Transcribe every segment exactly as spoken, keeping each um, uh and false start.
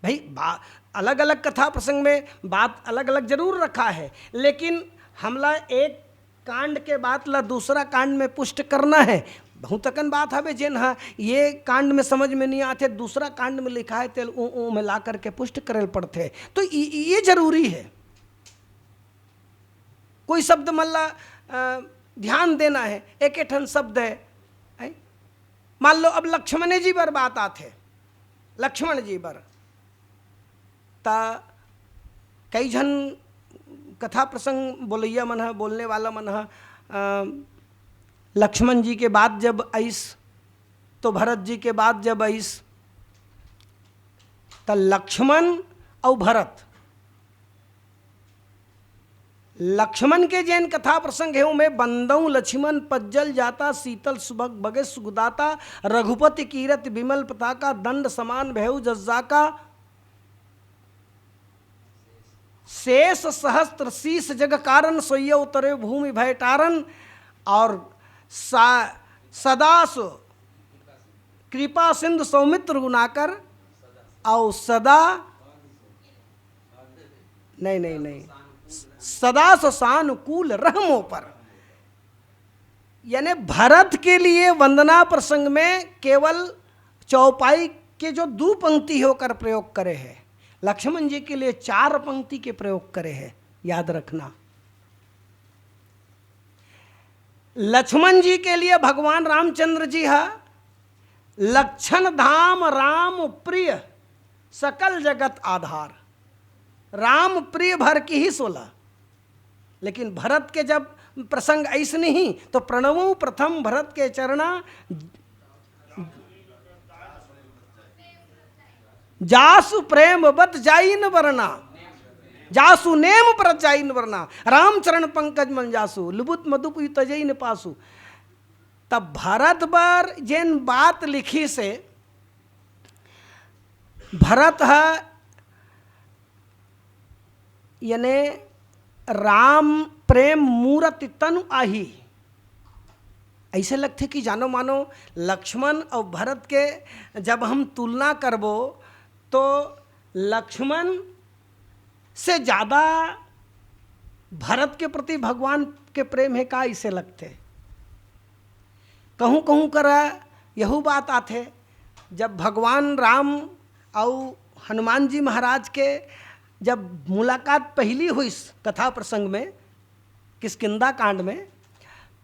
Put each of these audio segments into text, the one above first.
भाई, अलग अलग कथा प्रसंग में बात अलग अलग जरूर रखा है, लेकिन हमला एक कांड के बात ला दूसरा कांड में पुष्ट करना है। बहुत अकन बात हवे, जेन हा ये कांड में समझ में नहीं आते, दूसरा कांड में लिखा है, तेल ऊ ऊ में ला करके पुष्ट करल पड़थे। तो ये जरूरी है। कोई शब्द मन ला ध्यान देना है। एक ठन शब्द है, है? मान लो, अब लक्ष्मणे जी बर बात आथे, लक्ष्मण जी बर, त कई झन कथा प्रसंग बोलैया मन ह, बोलने वाला मन ह, लक्ष्मण जी के बात जब आइस, तो भरत जी के बात जब आइस, त लक्ष्मण अउ भरत, लक्ष्मण के जेन कथा प्रसंग हे, ओमे बंदऊ लक्ष्मण पज्जल जाता, शीतल सुभग बगे सुखदाता, रघुपति कीरत विमल पताका, दंड समान भयउ जज्जाका, शेष सहस्त्र शीश जग कारण, सोइयउ तरे भूमि भय टारन, और सा-, सदा सो कृपा सिंधु सौमित्र गुणाकर, और सदा नहीं, नहीं, नहीं। सदा सो सानुकूल रहमो पर। यानी भरत के लिए वंदना प्रसंग में केवल चौपाई के जो दू पंक्ति हे ओकर प्रयोग करे हे, लक्ष्मण जी के लिए चार पंक्ति के प्रयोग करे हे। याद रखना, लक्ष्मण जी के लिए भगवान रामचंद्र जी ह लक्षण धाम राम प्रिय सकल जगत आधार। राम प्रिय भर की ही सोला। लेकिन भरत के जब प्रसंग ऐस नहीं, तो प्रणवो प्रथम भरत के चरणा, जासु प्रेम बत जाइन वरना, जासु नेम पर जाइन वरना, रामचरण पंकज मन जासु, लुबुत मधुप तजइन पासु। तब भरत बर जेन बात लिखिस हे, भरत ह यानी राम प्रेम मूरति तनु आही। ऐसे लगथे कि जानो मानो लक्ष्मण और भरत के जब हम तुलना करबो, तो लक्ष्मण से ज्यादा भरत के प्रति भगवान के प्रेम हे का, इसे लगथे। कहूँ कहूँ करा यहू बात आथे, जब भगवान राम अउ हनुमान जी महाराज के जब मुलाकात पहली होइस कथा प्रसंग में किष्किंधा कांड में,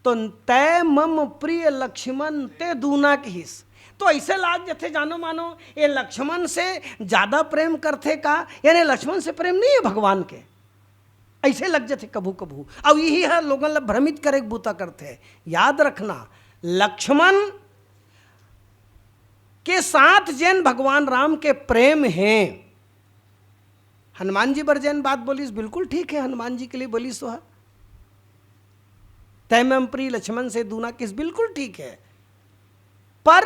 तो "तय मम प्रिय लक्ष्मण ते दूना" कहिस। तो ऐसे लाग जथे जानो मानो ये लक्ष्मण से ज्यादा प्रेम करथे का, यानी लक्ष्मण से प्रेम नहीं है भगवान के, ऐसे लग जथे कभू कभू। अब यही है लोगन ला भ्रमित करे के बूता करथे। याद रखना, लक्ष्मण के साथ जेन भगवान राम के प्रेम हे, हनुमान जी बर जेन बात बोलिस बिल्कुल ठीक है, हनुमान जी के लिए बोलिस वह, "तय मम प्रिय लक्ष्मण से दूना" किस बिल्कुल ठीक है, पर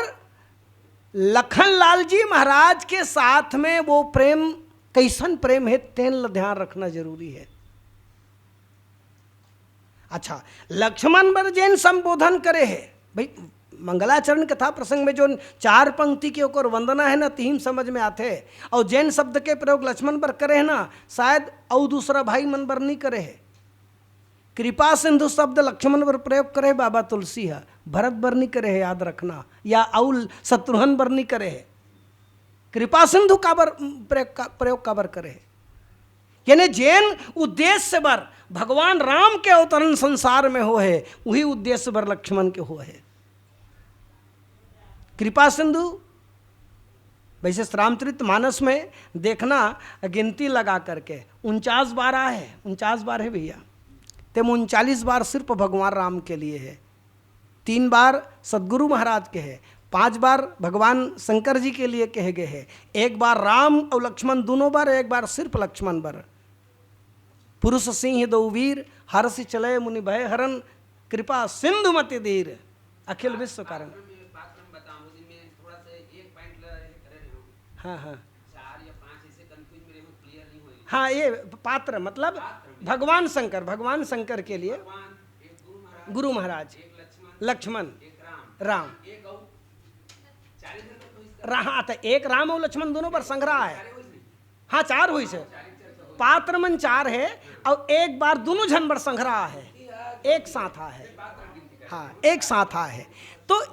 लखन लाल जी महाराज के साथ में वो प्रेम कैसन प्रेम है, तेन ल ध्यान रखना जरूरी है। अच्छा, लक्ष्मण बर जेन संबोधन करे हे भाई, मंगलाचरण कथा प्रसंग में जो चार पंक्ति के ओकर वंदना है ना, तिहिम समझ में आथे। और जेन शब्द के प्रयोग लक्ष्मण बर करे है ना, शायद अउ दूसरा भाई मन बर नहीं करे है। कृपा सिंधु शब्द लक्ष्मण बर प्रयोग करे बाबा तुलसी ह, भरत बर नहीं करे है, याद रखना, या अउ शत्रुघ्न बर नहीं करे है। कृपा सिंधु काबर प्रयोग का, प्रयोग काबर करे है? यानी जेन उद्देश्य बर भगवान राम के अवतरण संसार में हो है, वही उद्देश्य बर लक्ष्मण के हो है। कृपा सिंधु, वैसे रामचरित मानस में देखना, गिनती लगा करके उनचास बार आए है, उनचास बार है भैया। तेम उनचालीस बार सिर्फ भगवान राम के लिए है, तीन बार सदगुरु महाराज के है, पांच बार भगवान शंकर जी के लिए कहे गए है, एक बार राम और लक्ष्मण दोनों बार, एक बार सिर्फ लक्ष्मण बर। पुरुष सिंह दो वीर, हरषि चले मुनि भय हरन, कृपा सिंधु मति धीर, अखिल विश्व कारण। पात्र में, पात्र में बताऊं, जिनमें थोड़ा सा एक पॉइंट ला ये करे रहे हो। हाँ, हाँ। चार या पांच ऐसे कंफ्यूज में रहे हो, क्लियर नहीं हुए। हाँ, ये पात्र मतलब पात्र में। भगवान शंकर, भगवान शंकर के लिए भगवान, एक गुरु महाराज, गुरु महाराज, एक लक्ष्मण, लक्ष्मण, एक राम, राम। एक और चालीस में तो कोई इसका रा-, हाँ, तो एक राम और लक्ष्मण दोनों पर संग्रह है। सारे वही नहीं। हाँ, चार होइस हे। पात्र मन चार हे, अउ एक बार दूनों झन बर संघरा हे, एक साथ आए हे। हाँ, एक साथ आए हे। तो,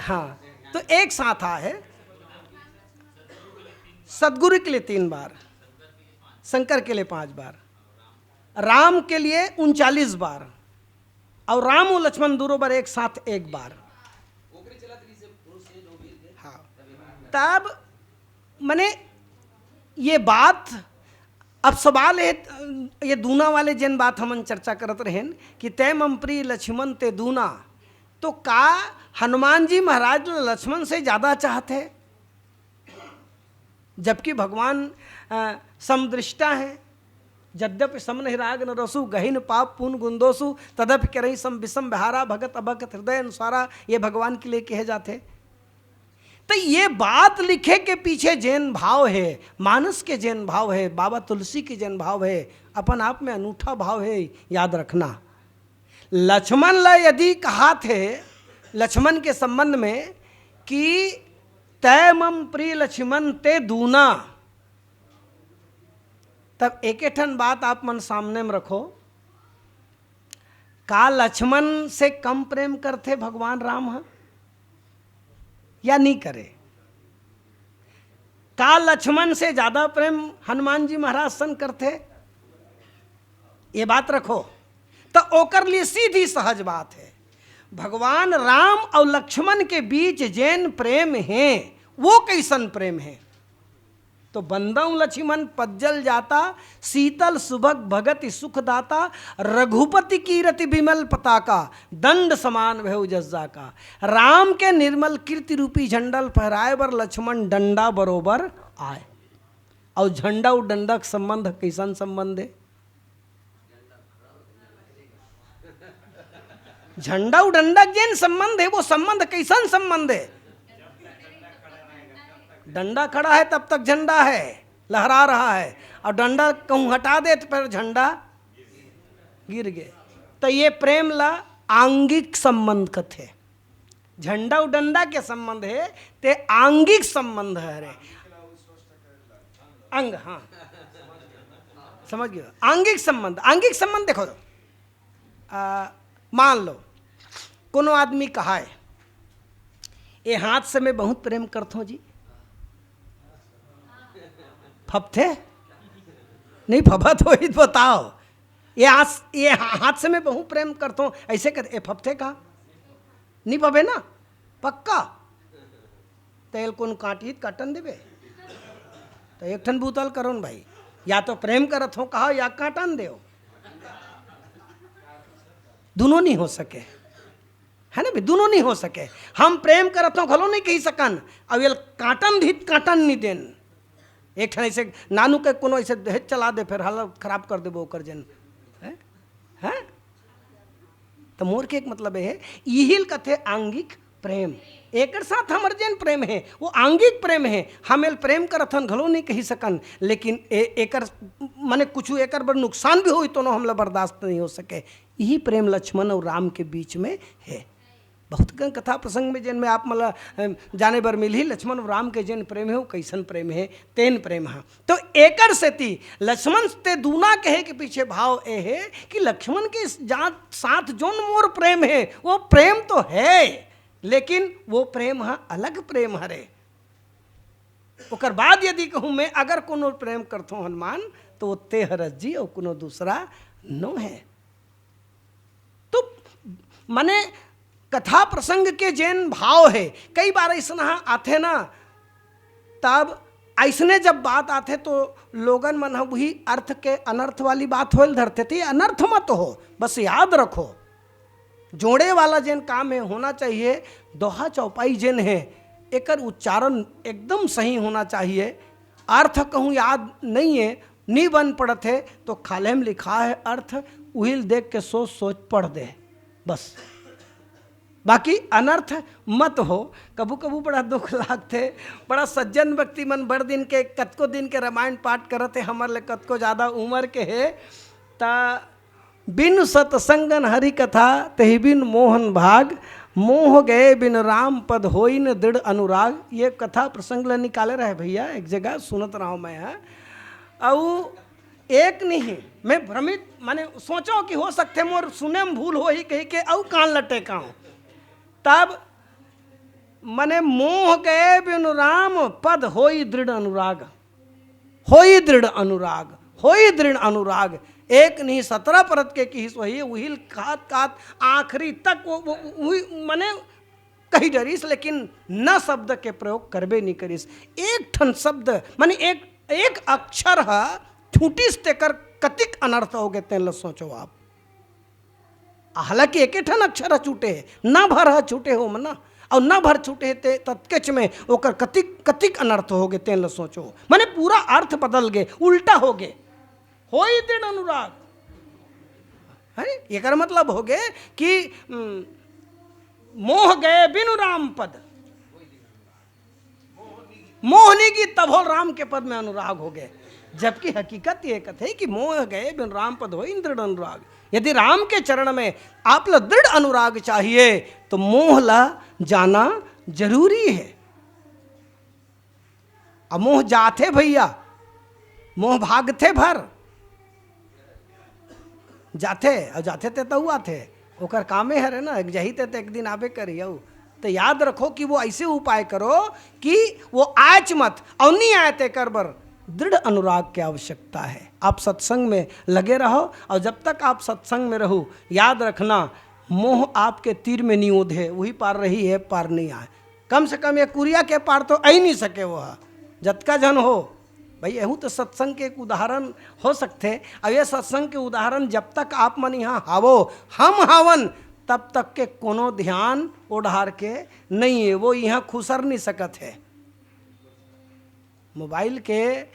हाँ, तो एक साथ आए हे। सतगुरु के लिए तीन बार, शंकर के लिए पांच बार, राम के लिए उनचालीस बार, अउ राम अउ लक्ष्मण दूनों बर एक साथ एक बार। हाँ, तब मने ये बात, अब सवाल हे, ये दूना वाले जेन बात हमन चर्चा करत रहेन कि तैं मम प्रिय लक्ष्मण ते दूना, तो का हनुमान जी महाराज ल लक्ष्मण से ज्यादा चाहत हे? जबकि भगवान, अ, समदृष्टा हे। "यद्यपि सम नहीं राग न रसु, गहिन पाप पुन गुण दोषु, तदपि करही सम विषम विहारा, भगत अभगत हृदय अनुसारा", ये भगवान के लिए कहे जाथे। तो ये बात लिखे के पीछे जेन भाव हे, मानस के जेन भाव हे, बाबा तुलसी के जेन भाव हे, अपन आप में अनूठा भाव हे, याद रखना। लक्ष्मण ला यदि कहाथे, लक्ष्मण के संबंध में कि "तैं मम प्रिय लक्ष्मण ते दूना", तब एके ठन बात आप मन सामने में रखो, का लक्ष्मण से कम प्रेम करथे भगवान राम ह या नी करे? का लक्ष्मण से ज्यादा प्रेम हनुमान जी महाराज सन करथे? ये बात रखो, त ओकर लिए सीधी सहज बात हे, भगवान राम अउ लक्ष्मण के बीच जेन प्रेम हे, वो कइसन प्रेम हे? तो "बंदौं लक्ष्मण पज्जल जाता, शीतल सुभग भगति सुखदाता, रघुपति कीरति विमल पताका, दंड समान भयउ जस जाका।" राम के निर्मल कीर्ति रूपी झंडा ल फहराए बर लक्ष्मण डंडा बरोबर आए। अउ झंडा अउ डंडा के संबंध कइसन संबंध हे? झंडा अउ डंडा के जेन संबंध हे, वो संबंध कइसन संबंध हे? डंडा खड़ा हे, तब तक झंडा हे, लहरा रहा हे, अउ डंडा कहूँ हटा दे, त फेर झंडा गिर गे। त ये प्रेम ला आंगिक संबंध कथे। झंडा अउ डंडा के संबंध हे, ते आंगिक संबंध हरे। अंग, हाँ, समझ गयो? आंगिक संबंध, आंगिक संबंध देखो, आ, मान लो, कोनो आदमी कहाए, "ये हाथ से मैं बहुत प्रेम करथों जी।" फपथे? नहीं फपत होही त बताओ। "ये हाथ, ये हा-, हाथ से मैं बहुत प्रेम करथों", अइसे कर, ए फपथे का? नहीं फपे ना, पक्का। तेल कोन काटी त काटन देबे? त एक ठन बूता ल करो न भाई, या तो प्रेम करत हो कहा, या काटन देव। दूनों नहीं हो सके, है ना भाई? दूनों नहीं हो सके। हम प्रेम करत हो घलो नहीं कही सकन, अब ये काटन धित काटन नहीं देन। एक ठन ऐसे नानू के कोनो ऐसे दहेज चला दे, फिर हालत खराब कर देबो ओकर जन। हैं? हैं? त मोर के एक मतलब ये हे, इही ल कथे आंगिक प्रेम। एकर साथ हमर जेन प्रेम हे, वो आंगिक प्रेम हे। हम एल प्रेम करथन घलो नहीं कही सकन, लेकिन ए-, एकर, माने कुछु एकर बर नुकसान भी होई, तो नो हमला बर्दाश्त नहीं हो सके। इही प्रेम लक्ष्मण अउ राम के बीच में हे। बहुत कन कथा प्रसंग में जेन में आप मन ला, अ, जाने बर मिलही, लक्ष्मण अउ राम के जेन प्रेम हे, वो कइसन प्रेम हे, तेन प्रेम ह। तो एकर सेती लक्ष्मण ते दूना कहे के पीछे भाव ए हे कि लक्ष्मण के जात, साथ जोन मोर प्रेम हे, वो प्रेम तो हे, लेकिन वो प्रेम ह अलग प्रेम हरे। ओकर बाद यदि कहूँ मैं अगर कोनो प्रेम करथों हनुमान, तो वो ते हरस जी अउ कोनो दूसरा नो हे। तो माने कथा प्रसंग के जेन भाव हे, कई बार अइसना आथे ना, तब अइसने जब बात आथे तो लोगन मन ह उही अर्थ के अनर्थ वाली बात होए ल धरथे। त ये अनर्थ मत हो, बस याद रखो, जोड़े वाला जेन काम हे होना चाहिए, दोहा चौपाई जेन हे, एकर उच्चारण एकदम सही होना चाहिए। अर्थ कहूँ याद नहीं हे, नी बन पड़त हे, तो खाल्हे म लिखा हे अर्थ, उही ल देख के सोच सोच पढ़ दे, बस। बाकी अनर्थ मत हो। कभू कभू बड़ा दुख लागथे, बड़ा सज्जन व्यक्ति मन बड़ दिन के, कतको दिन के रामायण पाठ करत हे, हमर ले कतको ज्यादा उमर के हे, त "बिनु सतसंगन हरि कथा, तेहि बिनु मोहन भाग, मोह गए बिन राम पद होई न दृढ़ अनुराग। ये कथा प्रसंग ल निकाले रहे भैया, एक जगह सुनत रहा मैं, हाँ। अउ एक नहीं, मैं भ्रमित, माने सोचो कि हो सकथे मोर सुने में भूल होही कहि के अउ कान लटे कहूँ। तब माने मोह गए बिन राम पद होई दृढ़ अनुराग, होई दृढ़ अनुराग, होई दृढ़ अनुराग। एक नहीं सतरा परत के किहिस वही, उहिल खात खात आखिरी तक वो, वो, उही, माने कही डरिस, लेकिन न शब्द के प्रयोग करबे नहीं करिस। एक ठन शब्द, माने एक, एक अक्षर ह छूटिस तेकर कतिक अनर्थ होगे, तेन ल सोचो आप। हालांकि एके ठन अक्षर ह छूटे हे, न भर ह छूटे हो मना, अउ न भर छूटे हे ते ततकेच में ओकर कतिक, कतिक अनर्थ होगे, तेन ल सोचो। माने पूरा अर्थ बदल गे, उल्टा होगे। होई दृढ़ अनुराग। है? एकर मतलब होगे कि, उम, मोह गए बिनु राम पद, मोह नहीं की तभो राम के पद में अनुराग होगे। जबकि हकीकत ये कथे कि मोह गए बिन राम पद होई दृढ़ अनुराग। यदि राम के चरण में आप ल दृढ़ अनुराग चाहिए, तो मोह ला जाना जरूरी है। अब मोह जाथे भैया, मोह भागथे भर, जाथे, अउ जाथे ते तऊ आथे, ओकर कामे हरे ना, एक जही ते, ते एक दिन आबे करी। अउ तो याद रखो कि वो ऐसे उपाय करो कि वो आयच मत, अउ नहीं आए तेकर बर दृढ़ अनुराग के आवश्यकता है। आप सत्संग में लगे रहो, और जब तक आप सत्संग में रहो, याद रखना, मोह आपके तीर में नहीं ओधे, वही पार रही है, पार नहीं आए। कम से कम ये कुरिया के पार तो आई नहीं सके वो ह। जतका झन हो भाई, एहू तो सत्संग के एक उदाहरण हो सकथे। अब ये सत्संग के उदाहरण, जब तक आप मन यहाँ हावो, हम हावन, तब तक के कोनो ध्यान ओढ़ार के नहीं है, वो यहाँ खुसर नहीं सकत है। मोबाइल के, अ,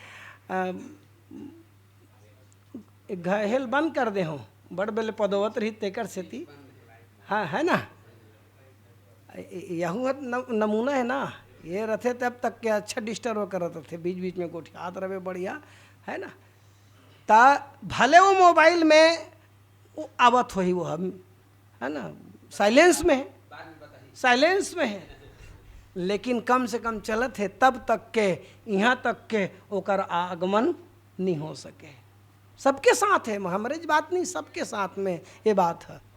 एक घहेल बंद कर दे हो, बड़ बेले पदोवत रही तेकर सेती। हाँ, है ना? य-, यहू ह न-, नमूना है ना, ये रथे तब तक के अच्छा disturb करत रथे, बीच बीच में गोठियात रहे बढ़िया, है ना? ता भले वो मोबाइल में वो आवत होही वो हम, है ना, silence में है, silence में है, लेकिन कम से कम चलत है तब तक के, यहाँ तक के ओकर आगमन नहीं हो सके। सबके साथ है, हमरे ज बात नहीं, सबके साथ में ये बात है।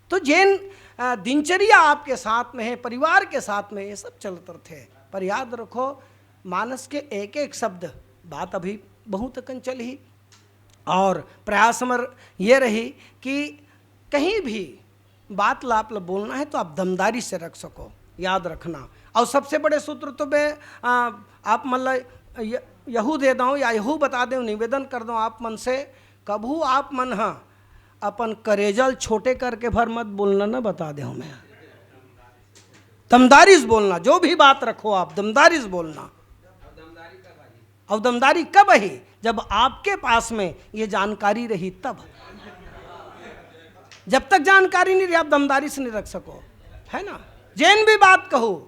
तो जेन, अ, दिनचर्या आपके साथ में है, परिवार के साथ में, ये सब चलत रथे। पर याद रखो, मानस के एक एक शब्द, बात अभी बहुत अकन चलही। और प्रयास हमर ये रही कि कहीं भी बात ला आप ला बोलना है तो आप दमदारी से रख सको, याद रखना। और सबसे बड़े सूत्र तो मैं, आ, आप मन ला य-, यहू दे दऊँ या यहू बता दें, निवेदन कर दऊँ आप मन से, कभू आप मन ह अपन करेजल छोटे करके भर मत बोलना ना, बता दे मैं। दमदारी से बोलना, जो भी बात रखो आप दमदारी से बोलना। और दमदारी कब आही? जब आपके पास में ये जानकारी रही तब। जब तक जानकारी नहीं रही, आप दमदारी से नहीं रख सको, है ना? जेन भी बात कहो,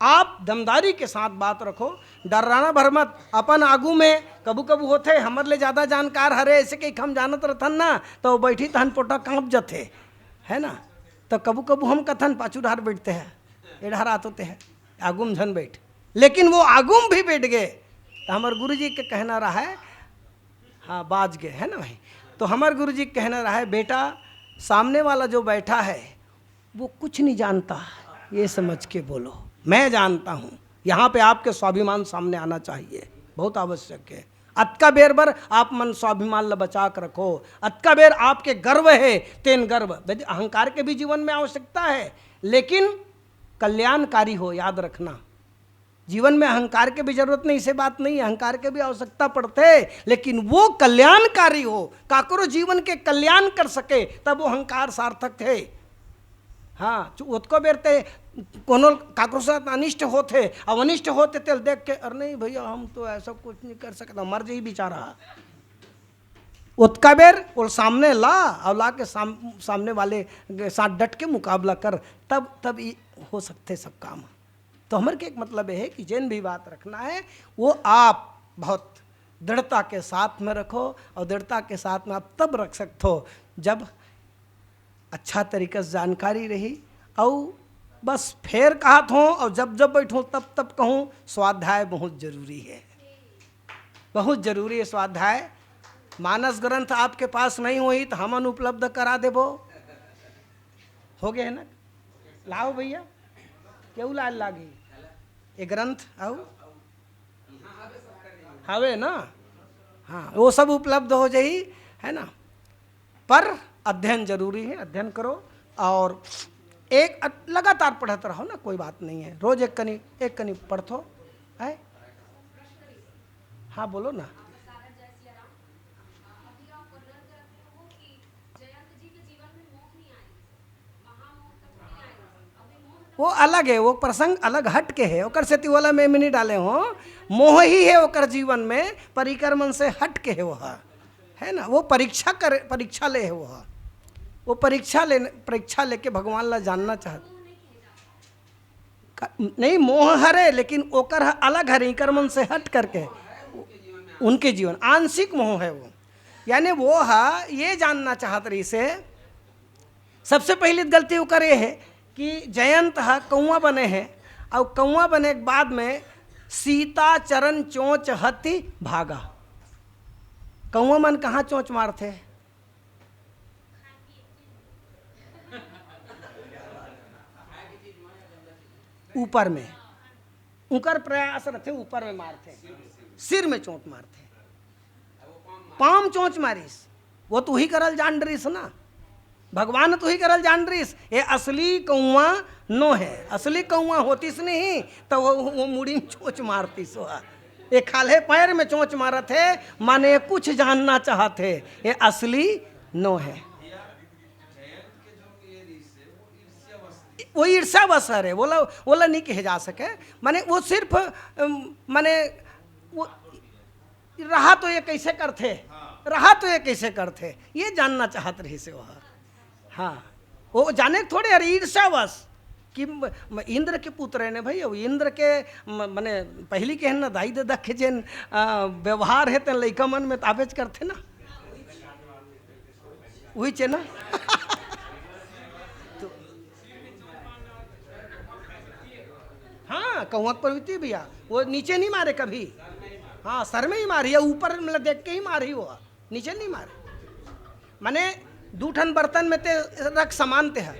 आप दमदारी के साथ बात रखो, डर्राना भर मत। अपन आगू में कभू कभू होथे, हमर ले ज्यादा जानकार हरे, ऐसे कहीं हम जानत रहथन ना, तो बैठी तहन पोटा कांप जथे, है ना? तो कभू कभू हम कथन पाछू डहर बैठते हैं, ए डहर आत होते हैं, आगू में झन बैठ, लेकिन वो आगू में भी बैठ गए। तो हमर गुरुजी के कहना रहा है, हाँ, बाज गए, है ना भाई? तो हमर गुरुजी के कहना रहा है, बेटा, सामने वाला जो बैठा है, वो कुछ नहीं जानता, ये समझ के बोलो, मैं जानता हूँ। यहाँ पे आपके स्वाभिमान सामने आना चाहिए, बहुत आवश्यक है। अतका बेर बर आप मन स्वाभिमान ल बचा के रखो, अतका बेर आपके गर्व है, तेन गर्व। यदि अहंकार के भी जीवन में आवश्यकता है, लेकिन कल्याणकारी हो, याद रखना। जीवन में अहंकार के भी जरूरत नहीं, से बात नहीं, अहंकार के भी आवश्यकता पड़ते, लेकिन वो कल्याणकारी हो, काकरो जीवन के कल्याण कर सके, तब वो अहंकार सार्थक है। हाँ, चु-, ओतको बेर ते कोनो काकरो साथ अनिष्ट होथे, अब अनिष्ट होथे तेल देख के, "अरे नहीं भैया, हम तो ऐसा कुछ नहीं कर सकता," मर जाई बेचारा। ओतका बेर वो सामने ला, और ला के साम-, सामने वाले के साथ डट के मुकाबला कर, तब, तब ये हो सकते सब काम। तो हमर के एक मतलब ये है कि जेन भी बात रखना है, वो आप बहुत दृढ़ता के साथ में रखो, और दृढ़ता के साथ में आप तब रख सकते हो, जब अच्छा तरीका से जानकारी रही, और बस फेर कहत हों, अउ जब जब बैठों तब तब कहूँ, स्वाध्याय बहुत जरूरी हे, बहुत जरूरी हे स्वाध्याय। मानस ग्रंथ आपके पास नहीं होही त हमन उपलब्ध करा देबो। हो गे हे ना? लाओ भैया, केऊ लाल लागी ये ग्रंथ? अउ हवे ना? हाँ, वो सब उपलब्ध हो जाही, है ना? पर अध्ययन जरूरी हे, अध्ययन करो। अउ एक अ-, लगातार पढ़त रहो ना, कोई बात नहीं हे। रोज एक कनी, एक कनी पढ़थो, है? हाँ, बोलो ना। वो अलग हे, वो प्रसंग अलग हट के हे, ओकर सेती ओला मैं, मैं नहीं डाले हों। मोह ही हे ओकर जीवन में, पर इकर मन से हट के हे वो ह, है ना? वो परीक्षा कर, परीक्षा ले हे वो ह। वो परीक्षा ले, परीक्षा लेके भगवान ला जानना चाहत। का-, नहीं, मोह हरे, लेकिन ओकर ह अलग हरे, इकर मन से हट करके उनके जीवन, आंशिक मोह हे वो। यानी वो ह ये जानना चाहत रहिसे, सबसे पहली गलती ओकर ये हे कि जयंत ह कौआ बने हे, अउ कौआ बने के बाद में सीता चरण चोंच हति भागा। कौआ मन कहाँ चोंच मारथे? ऊपर में। उंकर प्रयास रथे, ऊपर में मारथे, सिर में चोट मारथे। पाम चोंच मारिस, वो तो उही करल जान डरिस ना, भगवान तो उही करल जान डरिस। ये असली कौआ नो हे, असली कौआ होतिस नहीं त वो, वो मुड़ी में चोंच मारतिस। वो ये खाल्हे पैर में चोंच मारत हे, माने कुछ जानना चाहत हे, ये असली नो हे। वो ईर्ष्यावश हरे, वोला, वोला नहीं कहे जा सके। माने वो सिर्फ, अम, माने वो रहा तो ये कैसे करथे, रहा तो ये कैसे करथे, ये जानना चाहत रहिसे वो। हाँ, वो जाने थोड़े हरे, ईर्ष्यावश कि म-, म-, इंद्र के पुत्र हे ना भाई, वो इंद्र के म-, माने पहली के हे ना, दाई ददा के जेन, अ, व्यवहार हे तेन लइका मन में ताबेच करथे ना। उही चे ना। तो हाँ, कौआ के प्रवृत्ति भैया, वो नीचे नहीं मारे कभी। हाँ, सर में ही मारी, या ऊपर मतलब देख के ही मारी वो, नीचे नहीं मारे। माने दू ठन बर्तन में ते रख समान ते ह,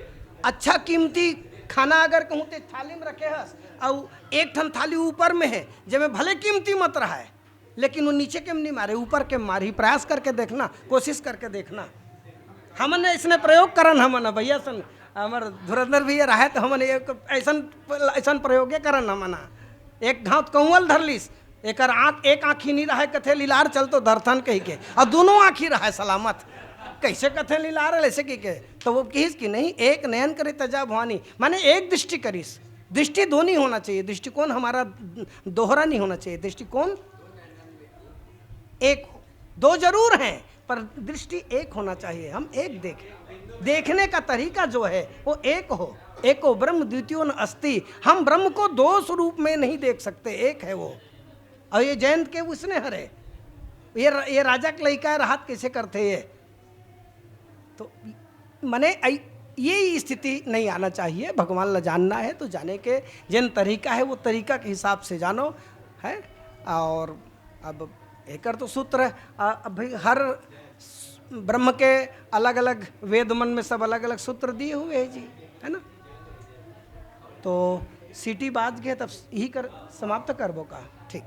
अच्छा कीमती खाना अगर कहूँ ते थाली में रखे हस, अउ एक ठन थाली ऊपर में हे, जेमे भले कीमती मत रहे, लेकिन वो नीचे के में नहीं मारे, ऊपर के में मारही। प्रयास करके देखना, कोशिश करके देखना। हमन अइसने प्रयोग करन, हमन भैया सन, हमर धुरंधर भैया रहे त हमन एक अइसन, अइसन प्रयोगे करन हमन। एक घांव कौआ ल धर लिस, एकर आँख, एक आँखी नहीं रहे, कथे लिलार चल तो धरथन कहिके, अउ दूनों आँखी रहे सलामत। कैसे कथे लिलार अइसे कहिके? तो वो किहिस कि नहीं, एक नयन करे तजा भवानी, माने एक दृष्टि करिस। दृष्टि दो नहीं होना चाहिए, दृष्टिकोण हमारा दोहरा नहीं होना चाहिए, दृष्टिकोण एक हो, दो जरूर हैं, पर दृष्टि एक होना चाहिए। हम एक देखें, देखने का तरीका जो है वो एक हो। एको ब्रह्म द्वितीयो न अस्ति। हम ब्रह्म को दो स्वरूप में नहीं देख सकते, एक है वो। अउ ये जयंत के उसने हरे, ये र-, ये राजा के लइका हे, रहत कैसे करथे ये? तो माने अइ-, ये स्थिति नहीं आना चाहिए। भगवान ला जानना हे तो जाने के जेन तरीका हे वो तरीका के हिसाब से जानो, है। अउ अब एकर तो सूत्र हे, अ, अब भाई हर ब्रह्म के अलग-अलग वेद मन में सब अलग-अलग सूत्र दिए हुए हे जी, है ना? तो सीटी बाज गे तब यही कर समाप्त करबो का? ठीक।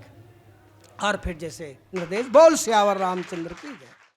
अउ फिर जैसे निर्देश, बोल सियावर रामचंद्र की जय।